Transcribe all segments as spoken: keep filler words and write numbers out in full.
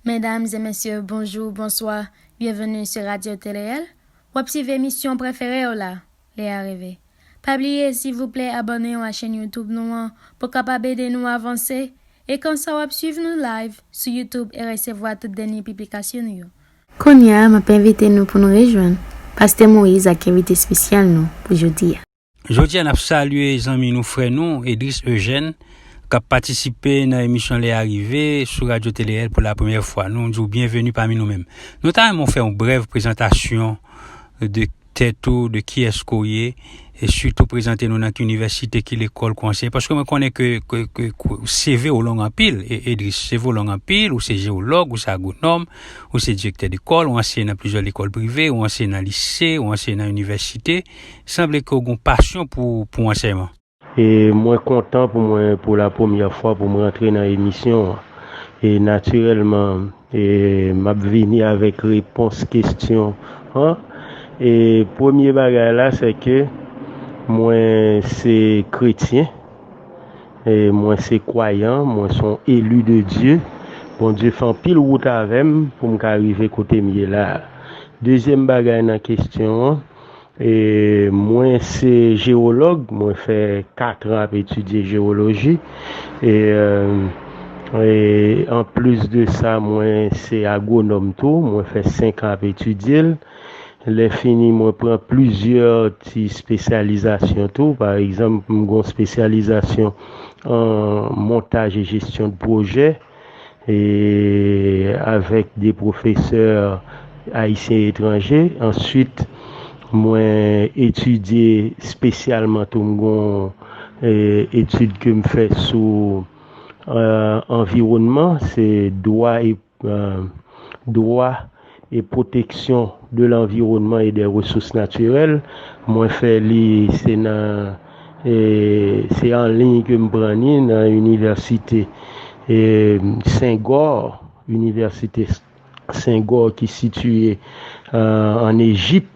Medam e mesye, bonjou, bonswa, byenveni sou Radyo T L L. W ap swiv emisyon prefere w la, Lè a rive. Pa bliye, silvouplè, abòne w a chèn YouTube nou an pou w kapab ede nou avanse. E konsa w ap swiv nou live sou YouTube e resevwa tout dènye piblikasyon nou yo. Kounye a, m ap envite nou pou nou rejwenn Pastè Moïse ak envite espesyal nou pou jodi a. Jodi a, n ap salye zanmi nou, frè nou, Edris Eugène, k ap patisipe nan emisyon Lè a rive sou Radyo T L L pou la premyè fwa. Nou di w byenveni pami nou menm. Nou ta renmen w fè yon brèv prezantasyon de tèt ou, de kiyès ke w ye, e sitou prezante nou nan ki inivèsite, ki lekòl ke w anseye. Paske mwen konnen ke, ke, ke, ke C V w long anpil, e, Edris, C V w long anpil, ou se jewològ, ou se agwonòm, ou se direktè lekòl, ou anseye nan plizyè lekòl prive, ou anseye nan lise, ou anseye nan inivèsite. Sanble ke w gen yon pasyon pou, pou ansèyman. E mwen kontan pou mwen, pou la premyè fwa, pou mwen rantre nan emisyon an. E natirèlman, e m ap vini avèk repons kesyon an. E premye bagay la, se ke mwen se kretyen. E mwen se kwayan, mwen se yon eli de Dye. Bondye fè anpil wout avè m pou m ka rive kote m ye la a. Dezyèm bagay nan kesyon an, e mwen se jewològ, mwen fè kat an ap etidye jewoloji. E, e anplis de sa, mwen se agwonòm tou, mwen fè senk an ap etidye l. Lè fini, mwen pran plizyè ti espesyalizasyon tou. Pa egzanp, m gen yon espesyalizasyon an montaj e jesyon de pwojè, e avèk de pwofesè ayisyen etranje. Answit, mwen etidye espesyalman tou, m gen yon, e, etid ke m fè sou, e, anviwònman, se dwa e, e, dwa e pwoteksyon de lanviwònman e dè resous natirèl. Mwen fè li, se nan, e, se an liy ke m pran li nan inivèsite, e, Sengò, inivèsite Sengò ki sitiye, e, ann Ejip.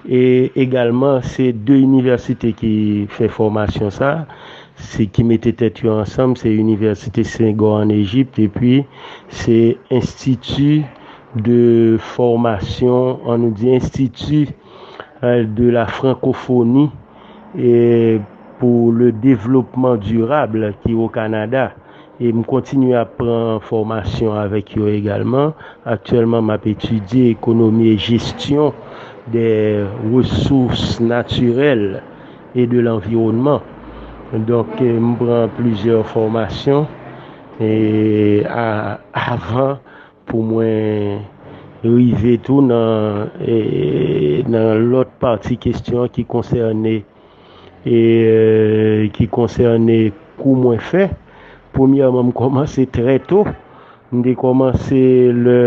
E egalman, se de inivèsite ki fè fòmasyon sa, se ki mete tèt yo ansanm, se Inivèsite Sengò ann Ejip, epi se Enstiti de Fòmasyon, an nou di Enstiti, e, de la Francophonie, e, pour le développement durable ki o Kanada. E m kontinye ap pran fòmasyon avèk yo egalman. Aktyèlman, m ap etidye économie et gestion des ressources naturelles et de l'environnement. Donk, e, m pran plizyè fòmasyon, e, a, avan pou mwen rive tou nan, e, nan lòt pati kesyon an ki konsène, e, ki konsène kou mwen fè. Premyèman, m kòmanse trè to. M te kòmanse lè,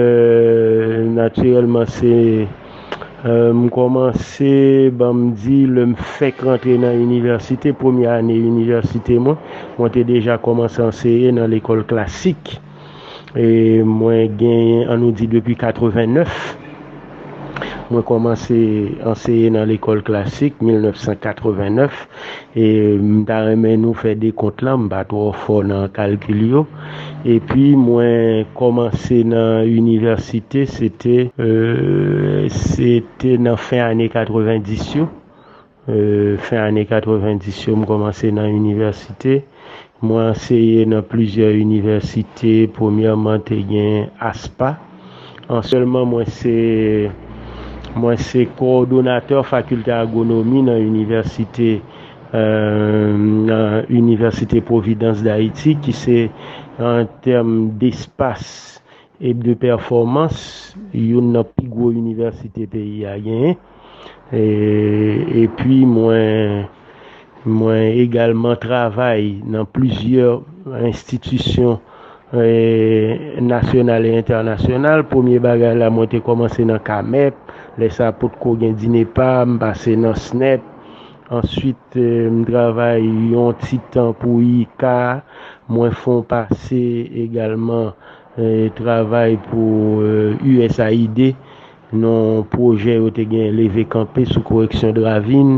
natirèlman, se, e, m kòmanse, ban m di, lè m fèk rantre nan inivèsite, premyè ane inivèsite mwen, mwen te deja kòmanse anseye nan lekòl klasik. E mwen genyen, an nou di, depi katrevennnèf, mwen kòmanse anseye nan lekòl klasik, mil nèf san katrevennnèf. E m ta renmen nou fè dekont lan, m pa twò fò nan kalkil yo. Epi mwen kòmanse nan inivèsite, se te, e, se te nan fen ane katrevendis yo. E, fen ane katrevendis yo, m kòmanse nan inivèsite. Mwen anseye nan plizyè inivèsite. Premyèman, te gen aspa. Aktyèlman, mwen se, mwen se kowòdonatè fakilte agwonomi nan inivèsite, e, nan Inivèsite Providence d'Haïti, ki se, an tèm despas e de pèfòmans, youn nan pi gwo inivèsite peyi a genyen. E, epi mwen, mwen egalman travay nan plizyè enstitisyon, e, nasyonal e entènasyonal. Premye bagay la, mwen te kòmanse nan kamèp, lè sa potko gen dinepa, m pase nan snèp. Answit, e, m travay yon ti tan pou ika, mwen fè yon pase egalman, e, travay pou, e, U S A I D, nan pwojè yo te gen leve kanpe sou koreksyon de ravin.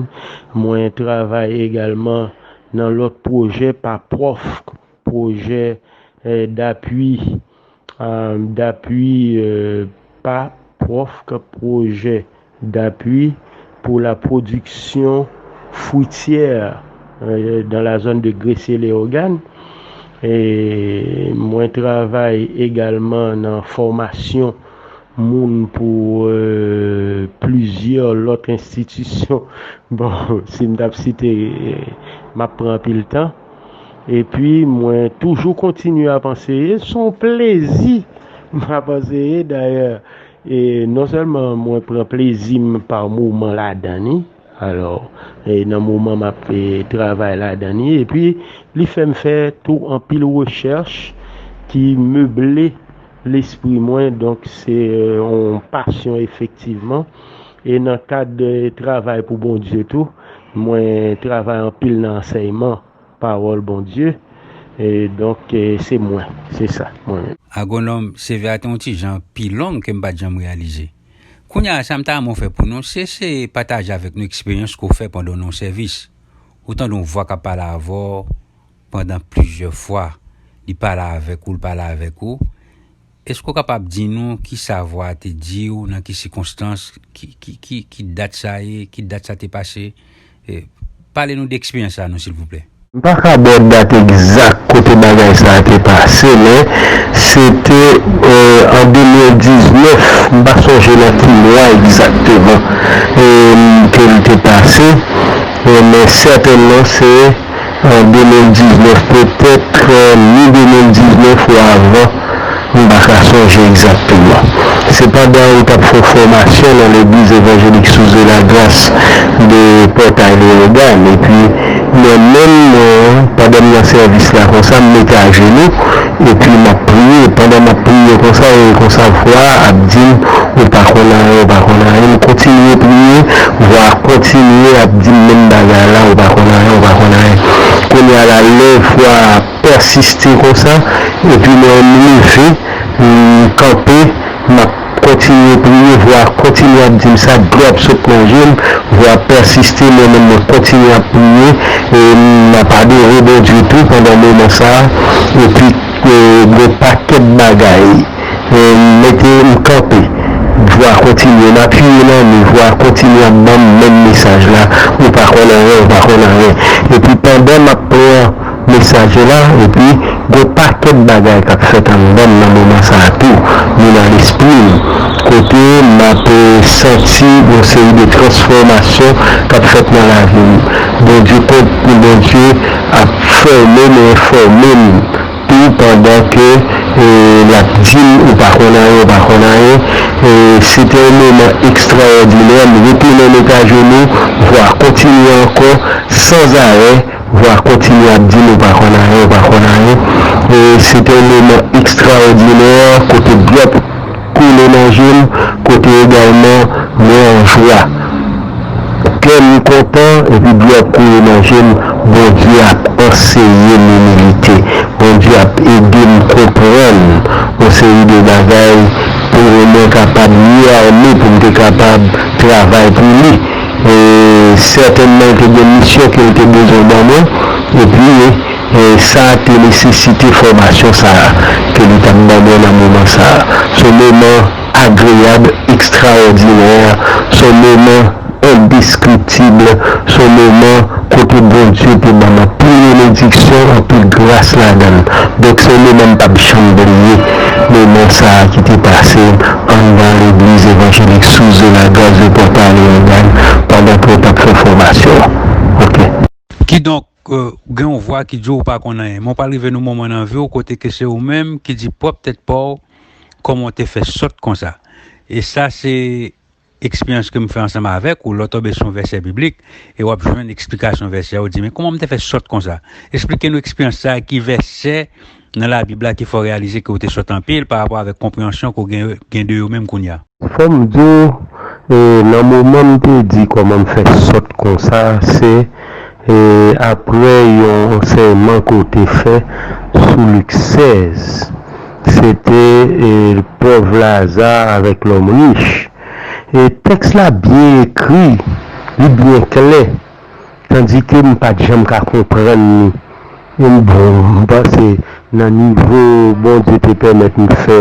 Mwen travay egalman nan lòt pwojè pa pwòf, pwojè, e, dapui euh, d'appui, euh, pa pwòf k ap pwojè d'appui pour la production fruitière, euh, dans la zone de Gressier-Léogâne. E mwen travay egalman nan fòmasyon moun pou, euh, plizyè lòt enstitisyon. Bon, si m t ap site, eh, m ap pran anpil tan. Epi, mwen toujou kontinye ap anseye. Se yon plezi m ap anseye. Dayè, e non sèlman mwen pran plezi m pa moman ladan li, alò, e nan moman m ap, e, travay ladan li, epi li fè m fè tou anpil rechèch ki meble lespri mwen. Donk, se, e, yon pasyon efektivman. E nan kad, e, travay pou Bondye tou, mwen travay anpil nan ansèyman pawòl Bondye. E donk, e, se mwen, se sa, mwen menm. Agwonòm, C V a te yon ti jan pi long ke m pa t janm reyalize. Kounye a, sa m ta renmen w fè pou nou, se, se pataje avèk nou eksperyans ke w fè pandan w nan yon sèvis. Ou tande yon vwa k ap pale avè w pandan plizyè fwa. Li pale avèk ou, li pale avèk ou. Èske w kapab di nou kisa vwa a te di w, nan ki sikonstans, ki, ki, ki, ki dat sa ye, ki dat sa te pase? E, pale nou de eksperyans sa non, silvouplè. M pa ka ba w dat egzak kote bagay sa a te pase, men se te, e, an de mil diznèf, m pa sonje nan ki mwa egzakteman, e, ke l te pase, e, men sètènman se an de mil diznèf, petèt, e, mi de mil diznèf ou avan, m pa ka sonje egzakteman. Se pandan m t ap fè fòmasyon nan Legliz Evanjelik Source de la Grâce de Pòtay Leyogàn, epi mwen menm, mwen, pandan m nan sèvis la konsa, m mete ajenou, epi m ap priye. Pandan m ap priye konsa, e konsa vwa a ap di m, "Ou pa konn anyen, ou pa konn anyen." M kontinye priye, vwa a kontinye ap di m menm bagay la, "Ou pa konn anyen, ou pa konn anyen." Kounye a la, lè vwa a pèsiste konsa, epi mwen m leve, m kanpe, m ap kontinye priye, vwa a kontinye ap di m sa, dlo ap sot nan je m, vwa a pèsiste, mwen menm mwen kontinye ap priye, e m ap adore Bondye tou pandan moman sa a, epi, e, gen pakèt bagay, e, m mete m kanpe, vwa a kontinye, m apiye nan mi, vwa a kontinye ap ban m menm mesaj la, "Ou pa konn anyen, ou pa konn anyen." Epi pandan m ap pran mesaj la, epi gen pakèt bagay k ap fèt anndan m nan moman sa a tou, ni nan lespri m, kote m ap, e, santi yon seri de transfòmasyon k ap fèt nan lavi m. Bondye, Bondye ap fòme m e enfòme m tou pandan ke, e, l ap di m, "Ou pa konn anyen, ou pa konn anyen." E, se te yon moman ekstraòdinè. M retounen met ajenou, vwa kontinye ankò, sanzarè. Vwa kontinye ap di m, "Ou pa konn anyen, ou pa konn anyen." E se te yon moman ekstraòdinè, kote dlo ap koule nan je m, kote egalman mwen an jwa. Kè m kontan, epi dlo ap koule nan je m. Bondye ap anseye m imilite. Bondye ap ede m konprann yon seri de bagay pou mwen kapab mye ame, pou m te kapab travay pou li. E, sètènman, te gen misyon ke l te bezwen ban mwen, epi, e, sa a te nesesite fòmasyon sa a ke li t ap ban mwen nan moman sa a. Se yon moman agreyab, ekstraòdinè, se yon moman endeskriptib, se yon moman kote Bondye te ban m anpil benediksyon, anpil gras ladan l. Donk, se yon moman m p ap janm bliye, moman sa a ki te pase anndan Legliz Evanjelik Source de la Grâce de Pòtay Leyogàn pandan ke w t ap fè fòmasyon an. Ok. Kidonk, euh, gen yon vwa ki di w ou pa konn anyen. Men w pral rive nan moman nan vi w kote ke se ou menm ki di pwòp tèt pa w kòman w te fè sòt konsa. E sa se eksperyans ke m fè ansanm avèk ou, lè w tonbe sou yon vèsè biblik e w ap jwenn eksplikasyon vèsè a, w di, "Men kòman m te fè sòt konsa?" Esplike nou eksperyans sa a, ki vèsè nan Labib la ki fè w reyalize ke w te sòt anpil pa rapò avèk konpreyansyon ke w gen, gen de yo menm kounye a? Fò m di w, e, nan moman m te di kòman m fè sòt konsa, se, e, aprè yon ansèyman ke w te fè sou Lik sèz. Se te, e, pòv Laza avèk lòm rich. E tèks la byen ekri, li byen klè, tandike m pa t janm ka konprann li. E m, bon, m panse, Nan nivo Bondye te pèmèt m fè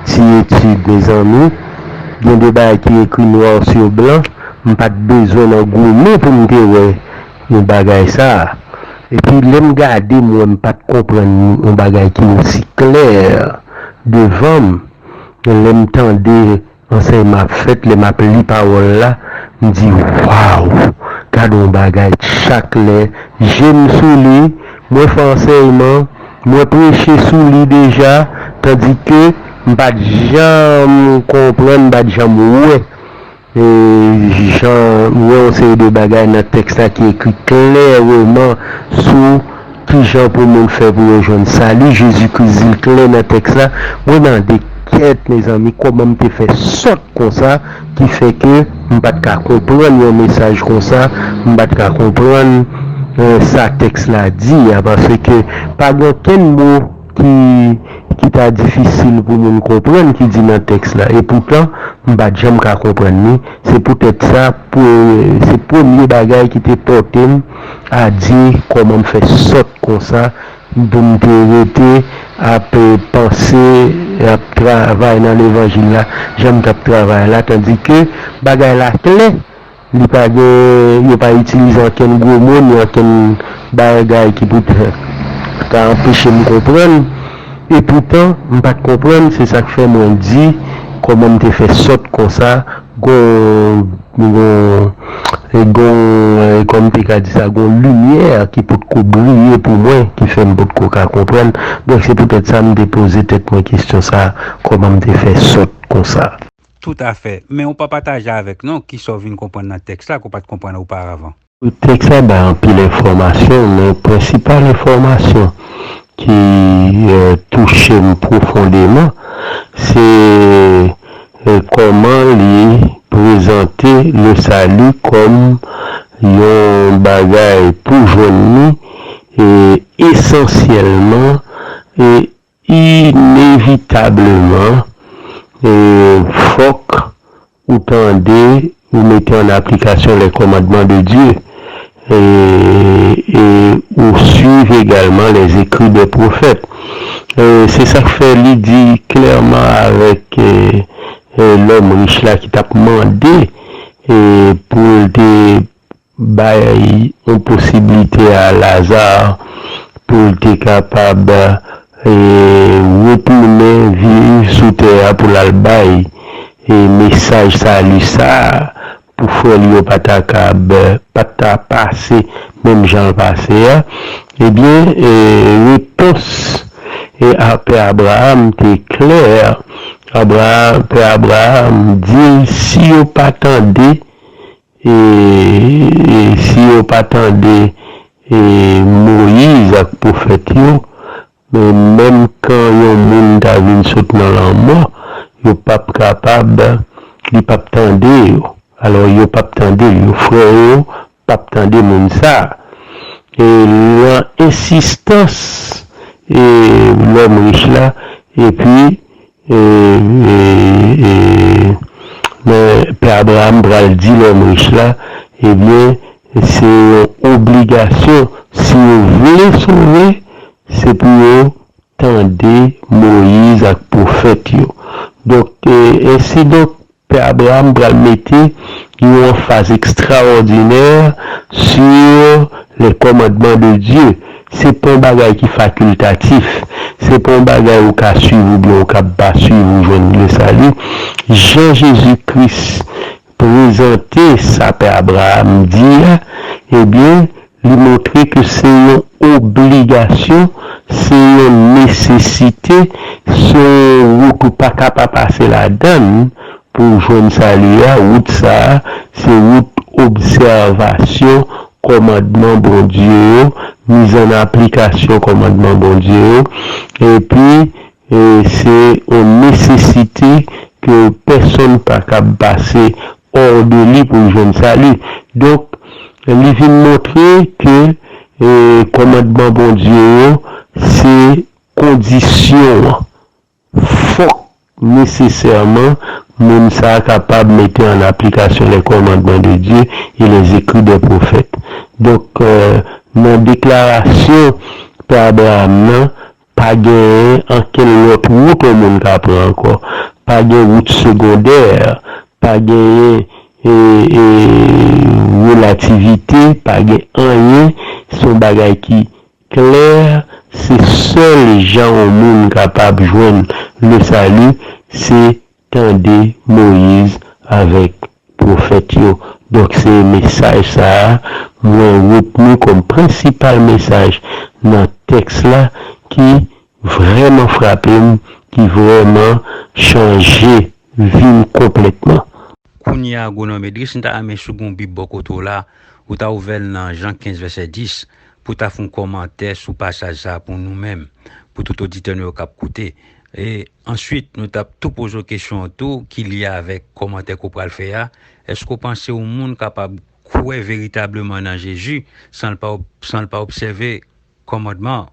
ti etid, mezanmi, gen de bagay ki ekri noir sur blanc, m pa t bezwen nan goumen pou m te wè yon bagay sa a. Epi lè m gade, m wè m pa t konprann yon bagay ki osi klè devan m. Lè m tande ansèyman ap fèt, lè m ap li pawòl la, m di, waw, gade yon bagay, chak lè je m sou li, mwen fè ansèyman, mwen preche sou li deja, tandike m pa t janm konprann, m pa t janm wè, e, jan, m wè yon seri de bagay nan tèks la ki ekri klèman sou kijan pou moun fè pou yo jwenn sali. Jezi Kris di l klè nan tèks la. Mwen mande, kèt, mezanmi, kòman m te fè sòt konsa, ki fè ke m pa t ka konprann yon mesaj konsa, m pa t ka konprann, eh, sa tèks la di a, paske pa gen okenn mo ki, ki ta difisil pou moun konprann ki di nan tèks la. E poutan, m pa t janm ka konprann li. Se poutèt sa, pou, se premye bagay ki te pòte m a di kòman m fè sòt konsa, pou m te rete ap, eh, panse, ap travay nan levanjil la, jan m t ap travay la, tandike bagay la klè, li pa gen, yo pa itilize okenn gwo mo, ni okenn bagay ki poutèt ka anpeche m konprann. E poutan, m pa t konprann, se sa k fè mwen di, kòman m te fè sòt konsa, gon, gon, e gon, e, kòm m te ka di sa, gon limyè ki potko briye pou mwen, ki fè m potko ka konprann. Donk, se poutèt sa m te poze tèt mwen kesyon sa, kòman m te fè sòt konsa. Toutafè. Men ou pa pataje avèk nou kisa w vin konprann nan tèks la ke w pa t konprann oparavan. Tèks la bay anpil enfòmasyon, men prensipal enfòmasyon ki, eh, touche m pwofondeman, se, eh, kòman li prezante le salut kòm yon bagay pou jwenn li, eh, esansyèlman, eh, inevitableman, eh, fòk ou tande, ou mete an aplikasyon les commandements de Dieu, eh, eh, ou suiv egalman les écrits des prophètes. Eh, se sa k fè li di klèman avèk, eh, eh, lòm rich la ki t ap mande, eh, pou l te bay yon posiblite a Laza pou l te kapab, eh, retounen viv sou tè a pou l al bay, eh, mesaj sali sa a pou frè li yo pa ta kab, pa ta pase menm jan l pase a. Ebyen, eh, repons, eh, a pè Abraram te klè. Abra-, pè Abraram di, si yo pa tande, e, e si yo pa tande, e, Moyiz ak pwofèt yo, men menm kan yon moun ta vin sot nan lanmò, yo p ap kapab, li p ap tande yo. Alò, yo p ap tande l, yo, frè yo p ap tande moun sa a. E nan ensistans, e, lòm rich la, epi, e, e, e, men pè Abraram pral di lòm rich la, ebyen, se yon obligasyon, si yo vle sove, se pou yo tande Moyiz ak pwofèt yo. Donk, e, ensidonk, pè Abraram pral mete yon anfaz ekstraòdinè sur les commandements de Dieu. Se pa yon bagay ki fakiltatif. Se pa yon bagay ou ka suiv oubyen ou ka pa suiv ou jwenn le salut. Jan Jezi Kris prezante sa pè Abraram di a, ebyen, li montre ke se yon obligasyon, se yon nesesite, se yon wout ou pa ka pa pase ladan l pou w jwenn sali a. Wout sa a, se wout obsèvasyon kòmandman Bondye yo, miz an aplikasyon kòmandman Bondye yo, epi, e, se yon nesesite ke pèsonn pa kab pase hors de li pou l jwenn sali. Donk, li vin montre ke, e, kòmandman Bondye yo, se kondisyon an. Fòk nesesèman moun sa a kapab mete an aplikasyon les commandements de Dieu et les écrits des prophètes. Donk, e, nan deklarasyon pè Abraram nan, Pa genyen ankenn lòt wout yon moun ka pran ankò. Pa gen wout segondè, pa genyen e, e, relativite, pa gen anyen. Se yon bagay ki klè, se sèl jan yon moun kapab jwenn le salut, se tande Moyiz avèk pwofèt yo. Donk, se mesaj sa a mwen retni kòm prensipal mesaj nan tèks la ki vrèman frape m, ki vrèman chanje vi m konplètman. Kounye a, Agwonòm Edris, m ta renmen si w gen yon Bib bò kote w la, ou ta ouvè l nan Jan kenz vèsè dis, pou w ta fè yon kòmantè sou pasaj sa a pou nou menm, pou tout oditè nou yo k ap koute. E answit, nou t ap tou poze w kesyon an tou, ki lye avèk kòmantè ke w pral fè a. Èske w panse yon moun kapab kwè veritableman nan Jezi san l pa, san l pa obsève kòmandman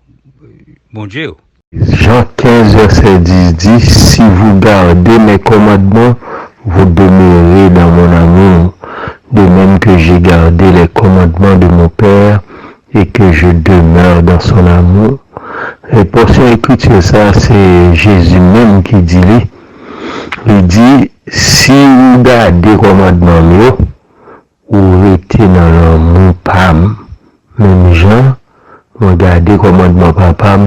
Bondye yo? Jean quinze, verset dix dit, Si vous gardez mes commandements, vous demeurez dans mon amour, de même que j'ai gardé les commandements de mon Père et que je demeure dans son amour. E pòsyon ekriti sa, se Jezi menm ki di li. Li di, Si ou gade kòmandman m yo, ou rete nan lanmou pa m, menm jan mwen gade kòmandman Papa m,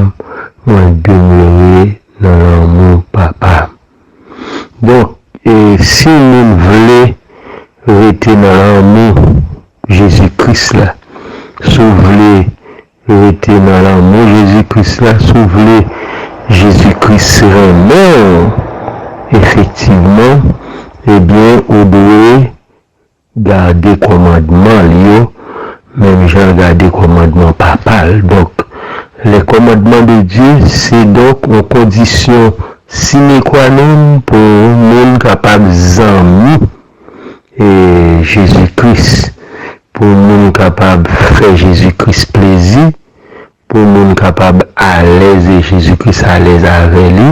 mwen demere nan lanmou Papa m. Donk, e, si yon moun vle rete nan lanmou Jezi Kris la, si w vle rete nan lanmou Jezi Kris la, si w vle Jezi Kris renmen w, efektivman, ebyen, ou dwe gade kòmandman l yo, menm jan l gade kòmandman Papa l. Donk, les commandements de Dieu, se donk yon kondisyon sine qua non pou moun kapab zanmi e Jezi Kris, pou moun kapab fè Jezi Kris plezi, pou moun kapab alèz e Jezi Kris alèz avè li,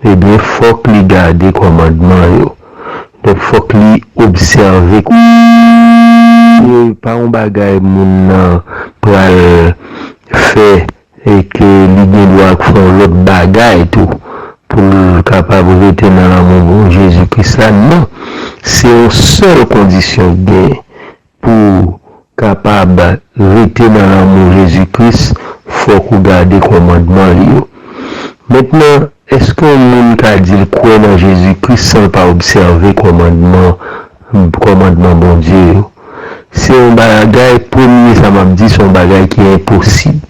ebyen, fòk li gade kòmandman yo. Donk, fòk li obsève. Se pa yon bagay moun nan pral fè e ke li gen dwa fè yon lòt bagay tou pou l kapab rete nan lanmou Jezi Kris la. Non, se yon sèl kondisyon k genyen pou kapab rete nan lanmou Jezi Kris, fòk ou gade kòmandman l yo. Mentnan, èske yon moun ka di l kwè nan Jezi Kris san l pa obsève kòmandman, kòmandman Bondye yo? Se yon bagay, premye sa m ap di, se yon bagay ki enposib.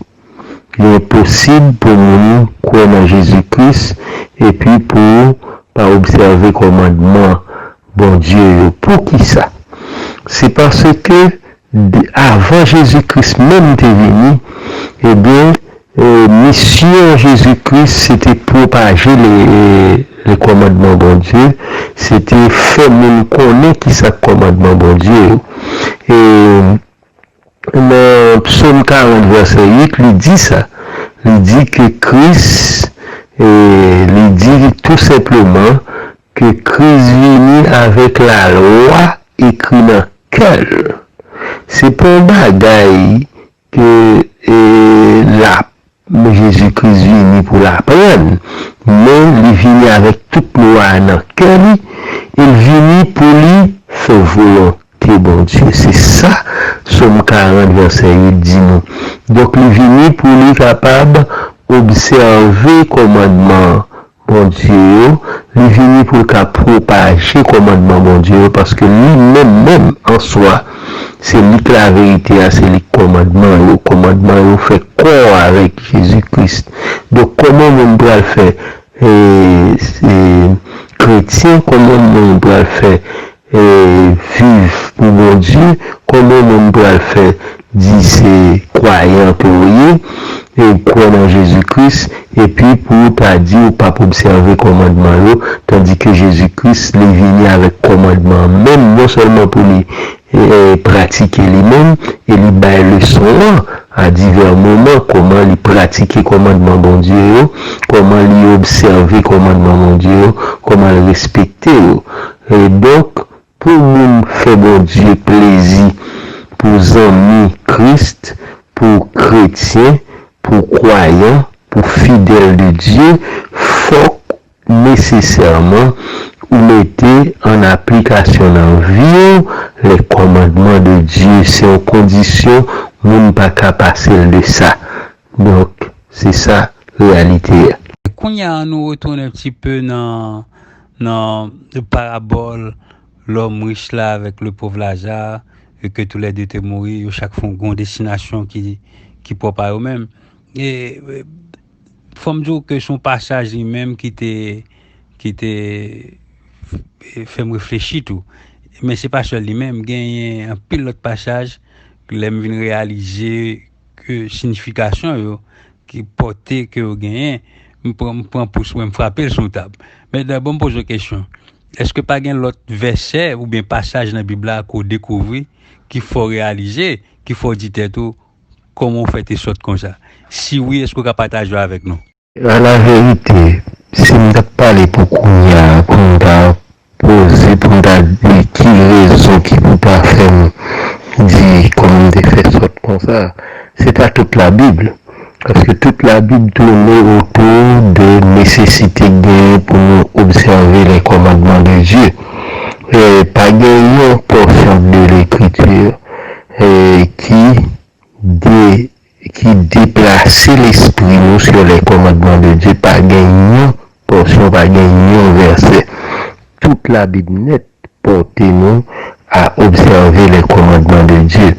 Li enposib pou moun kwè nan Jezi Kris epi pou pa obsève kòmandman Bondye yo. Poukisa? Se paske de, avan Jezi Kris menm te vini, ebyen, e, misyon Jezi Kris se te pwopaje le, e, le kòmandman Bondye, se te fè moun konnen kisa k kòmandman Bondye yo. E, nan Psaume quarante, verset huit, li di sa. Li di ke Kris, e, li di tou senpleman ke Kris vini avèk lalwa ekri nan kè l. Se pa yon bagay ke, e, l ap, Jezi Kris vini pou l aprann, men li vini avèk tout lwa a nan kè li, e l vini pou li fè volonte Bondye. Se sa Sòm karant vèsè uit di nou. Donk, li vini pou li kapab obsève kòmandman Bondye yo, li vini pou l ka pwopaje kòmandman Bondye yo, paske li menm, menm, an swa, se li k laverite a, se li k kòmandman yo. Kòmandman yo fè kò avèk Jezi Kris. Donk, kòman moun pral fè, e, e, kretyen, kòman moun pral fè e, viv pou Bondye, kòman moun pral fè di se kwayan ke w ye, e w kwè nan Jezi Kris, epi pou w ta di w p ap obsève kòmandman yo, tandike Jezi Kris, li vini avèk kòmandman menm, non sèlman pou li, e, e, pratike li menm, e li bay leson an a divè moman, kòman li pratike kòmandman Bondye yo, kòman li obsève kòmandman Bondye yo, kòman l respekte yo. E donk, pou moun fè Bondye plezi, pou zanmi Kris, pou kretyen, pou kwayan, pou fidèl Dye, fòk nesesèman ou mete an aplikasyon nan vi w les commandements de Dieu. Se yon kondisyon, moun pa ka pase l de sa. Donk, se sa reyalite a. Kounye a, nou retounen un petit peu nan, nan parabòl lòm rich la avèk le pòv Laza, e ke toulède te mouri, yo chak fè yon destinasyon ki, ki pwòp a yo menm. E, e, fò m di w ke se yon pasaj li menm ki te, ki te fè m reflechi tou. Men se pa sèl li menm, genyen anpil lòt pasaj, lè m vin reyalize ke siyifikasyon yo, ki pòte ke yo genyen, m pran, m pran pous mwen, m frape l sou tab. Men dabò m poze w kesyon, èske pa gen lòt vèsè oubyen pasaj nan Bib la ke w dekouvri, ki fè w reyalize, ki fè w di tèt ou, kòman w fè te sòt konsa? Si wi, èske w ka pataje yo avèk nou? Alaverite, si m t ap pale pou kounye a, pou m ta poze, pou m ta di ki rezon ki pou ta fè m di kòman m te fè sòt konsa, se ta tout Labib. Paske tout Labib tounen otou de nesesite gen pou nou obsève les commandements de Dieu. E pa gen yon pòsyon de lekriti e ki de, ki deplase lespri nou sur les commandements de Dieu. Pa gen yon pòsyon, pa gen yon vèsè. Tout Labib nèt pòte nou a obsève les commandements de Dieu.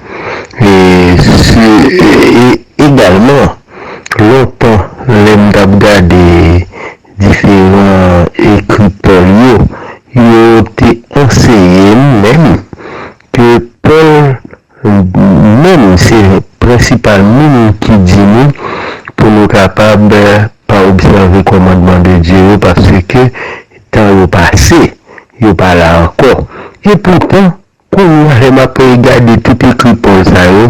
E se, e, egalman, lontan, lè m t ap gade diferan ekri Pòl yo, yo te anseye m menm ke Pòl menm se prensipal moun ki di nou pou nou kapab pa obsève kòmandman de Dye yo, paske tan yo pase, yo pa la ankò. Epoutan, kounye a, lè m ap gade tout ekri Pòl sa yo,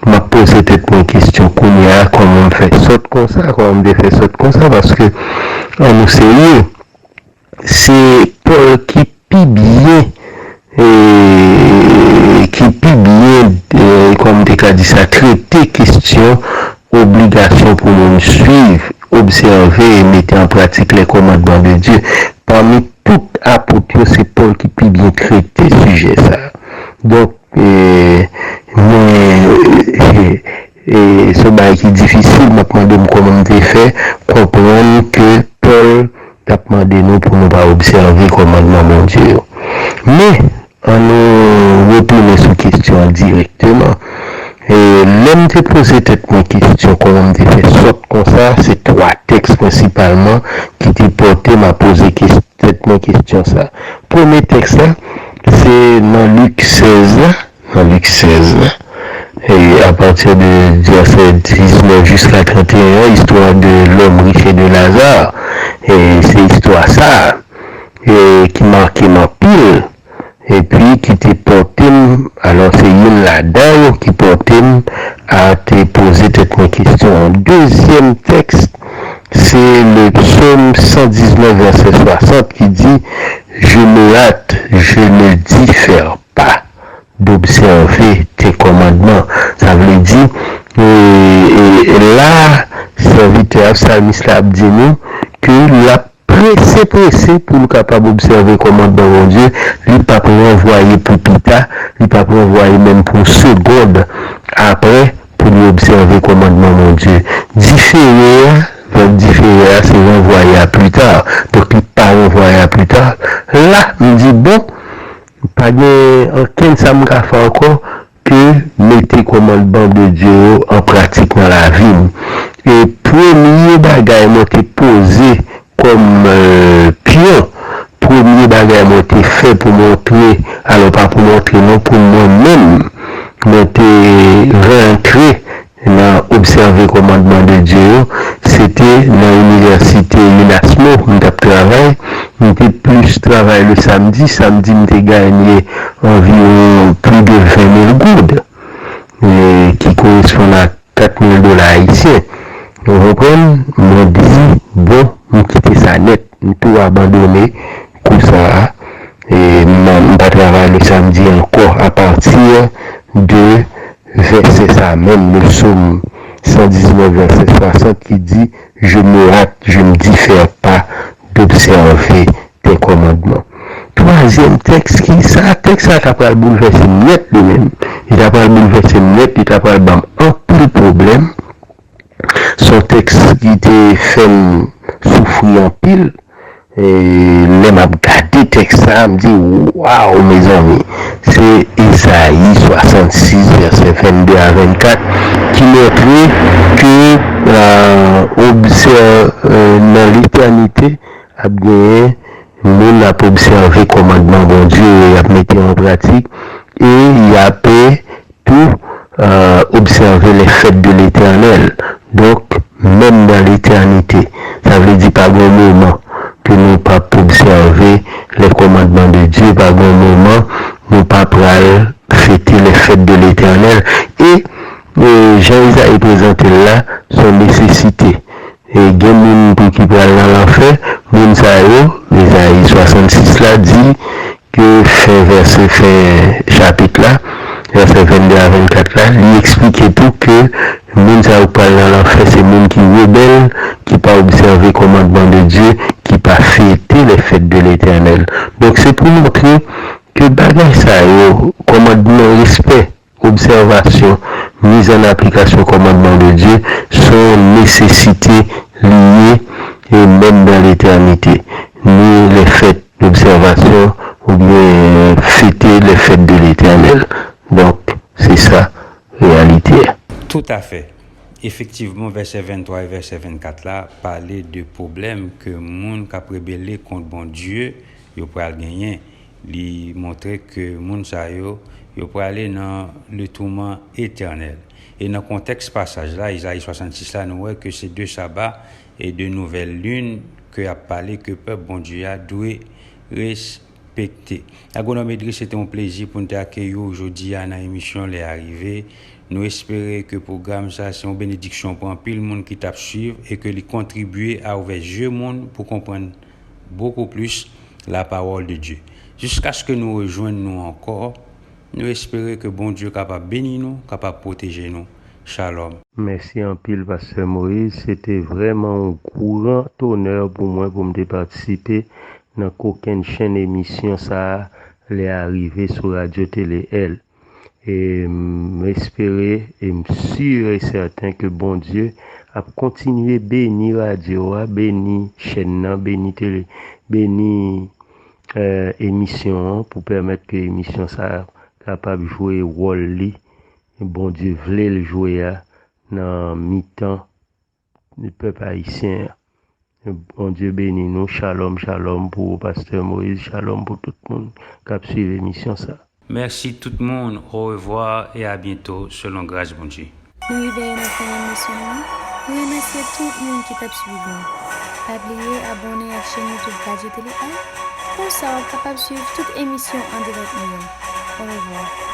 m ap poze tèt mwen kesyon kounye a, kòman m fè sòt konsa, kòman m te fè sòt konsa, paske, ann nou serye, se Pòl ki pi byen, e, ki pi byen, e, kòman m te ka di sa, trete kesyon obligasyon pou moun swiv, obsève e mete an pratik les commandements de Dieu. Pami tout apot yo, se Pòl ki pi byen trete sijè sa. Donk, e, mwen, e, e, se yon bagay ki difisil, m ap mande m kòman m te fè konprann ke Pòl t ap mande nou pou nou pa obsève kòmandman Bondye yo. Men, ann nou retounen sou kesyon an dirèkteman. E, lè m te poze tèt mwen kesyon kòman m te fè sòt konsa, se twa tèks prensipalman ki te pòte m a poze kes-, tèt mwen kesyon sa. Premye tèks la, se nan Lik sèz la, nan Lik sèz la, e apati de vèsè diznèf jiska trannteyen an, istwa de lòm rich e de Laza, e se istwa sa a, e ki make m anpil, epi ki te pòte m, alò se youn ladan yo ki pòte m a te poze tèt mwen kesyon an. Dezyèm tèks, se le psaume cent dix-neuf, vèsè soixante, ki di, Je me hâte, je ne diffère pas d'observer tes commandements. Sa vle di, e, e, la, sèvitè a, psalmis la ap di nou ke l ap prese, prese pou l kapab obsève kòmandman Bondye. Li p ap ranvwaye pou pita, li p ap ranvwaye menm pou yon segond apre pou li obsève kòmandman Bondye. Difere a, vèb difere a, se ranvwaye a pita. Donk, li pa ranvwaye a pita. La, m di, bon, pa gen ankenn sa m ka fè ankò ke mete kòmandman de Dye yo an pratik nan lavi m. E premye bagay mwen te poze kòm, e, pyon, premye bagay mwen te fè pou montre, alò pa pou montre non, pou mwen menm, mwen te rantre nan obsève kòmandman de Dye yo, se te nan inivèsite UNASMO m t ap travay. M te plis travay le samdi. Samdi, m te ganye anviwon plis de ven mil goud, e, ki koresponn a kat mil dola ayisyen. Ou konprann? Mwen di, bon, m kite sa nèt. M tou abandone kou sa a. E m, m pa travay le samdi ankò apati de vèsè sa a menm, le psaume cent dix-neuf, vèsè soixante, ki di, je ne rate, je ne diffère pas d'observer tes commandements. Twazyèm tèks ki sa, tèks sa ta pral boulvèse m nèt li menm. Li ta pral boulvèse m nèt, li ta pral ban m anpil pwoblèm. Se yon tèks ki te fè m soufri anpil. E lè m ap gade tèks sa, m di, waw, mezanmi, se Ezayi swasannsis, vèsè vennde a vennkat, ki montre ke, euh, obsè-, euh, nan letènite, ap genyen moun ap obsève kòmandman Bondye yo, y ap mete yo an pratik, e y ap tou, euh, obsève les fêtes de l'Éternel. Donk, menm nan letènite, sa vle di pa gen moman ke nou p ap obsève les commandements de Dieu, pa gen moman nou pa pral fete les fêtes de l'Éternel. E, e jan Izayi prezante l la, se yon nesesite. E gen moun pou ki pral nan lanfè, moun sa yo, Ezayi swasannsis la di ke fen vèsè, fen chapit la, vèsè vennde a vennkat la, li eksplike tou ke moun sa yo k pral nan lanfè, se moun ki rebèl, ki pa obsève kòmandman de Dye, ki pa fete les fêtes de l'Éternel. Donk, se pou montre ke bagay sa yo, kòmandman, respè, obsèvasyon, miz an aplikasyon kòmandman de Dye, se yon nesesite li ye, e menm nan letènite. Ni les fêtes d'observation, oubyen fete les fêtes de l'Éternel. Donk, se sa, reyalite a. Toutafè. Efektivman, vèsè venntwa e vèsè vennkat la pale de pwoblèm ke moun k ap rebele kont Bondye yo pral genyen. Li montre ke moun sa yo, yo prale nan le tourment éternel. E nan kontèks pasaj la, Izayi swasannsis la, nou wè ke se de saba e de nouvèl lin ke ap pale ke pèp Bondye a dwe respekte. Agwonòm Edris, se te yon plezi pou n te akeyi w jodi a nan emisyon Lè a rive. Nou espere ke pwogram sa se yon benediksyon pou anpil moun ki t ap swiv e ke li kontribye a ouvè zye moun pou konprann beaucoup plus la parole de Dieu. Jiskaske nou rejwenn nou ankò, nou espere ke Bondye kapab beni nou, kapab pwoteje nou. Shalom. Mèsi anpil, Pastè Moïse. Se te vrèman yon gran onè pou mwen pou m te patisipe nan kokennchenn emisyon sa a, Lè a rive sou Radyo Tele L. E m espere e m si e sèten ke Bondye ap kontinye beni radyo a, beni chèn nan, beni tele, beni eh, emisyon an pou pèmèt ke emisyon sa a kapab jwe wòl li Bondye vle l jwe a nan mitan pèp ayisyen an. Bondye beni nou. Shalom, shalom pou ou, Pastè Moïse. Shalom pou tout moun k ap swiv emisyon sa. Mèsi tout moun. Au revoir et à bientôt selon gras Bondye. Nou rive nan fen emisyon nou an. Nou remèsye tout moun ki t ap swiv nou. Pa bliye abòne ak chèn YouTube Radyo Tele L. Konsa w ap kapab swiv tout emisyon an dirèk nou yo. Au revoir.